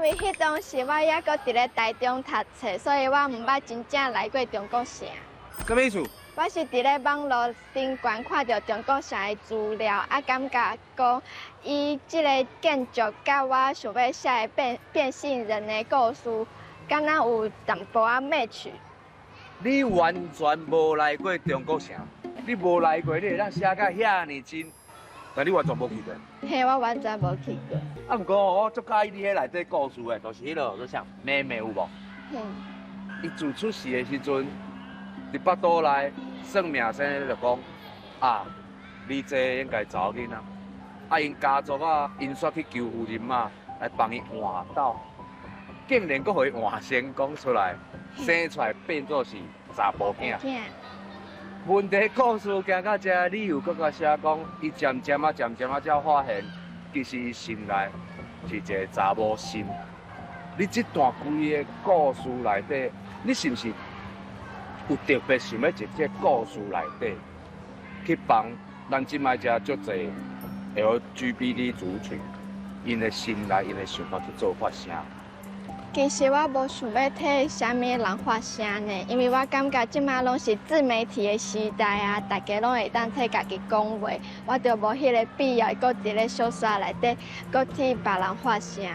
為彼當時我猶閣佇咧台中讀冊，所以我毋捌真正來過中國城。啥物意思？我是佇咧網路頂懸看著中國城的資料，啊，感覺講伊這个建築佮我想欲寫的變變性人的故事，敢若有淡薄仔 match。你完全無來過中國城，你無來過，你會當寫甲遐爾真，但你完全無去過。嘿，我完全無去過。啊，毋過我足佮意你彼內底故事的，就是彼个做啥妹妹有無？嘿。伊自出世的時陣，佇腹肚內算命先生就講啊，你這應該查某囡仔。啊，𪜶家族啊，𪜶煞去求婦人媽來幫伊換斗，竟然閣予伊換成功出來，生出來變做是查埔囝。問題故事行到遮，你又閣共寫講，伊漸漸仔、漸漸仔才發現，其實伊心內是一个查某心。你這段規个故事內底，你是毋是有特別想欲佇這个故事內底去幫咱這擺遮足濟 LGBT 族群，𪜶的心內、𪜶的想法去做發聲？其實我無想欲替啥物人發聲呢，因為我感覺這馬攏是自媒體的時代啊，大家攏會當替家己講話，我就無彼个必要，閣佇咧小說內底，閣替別人發聲。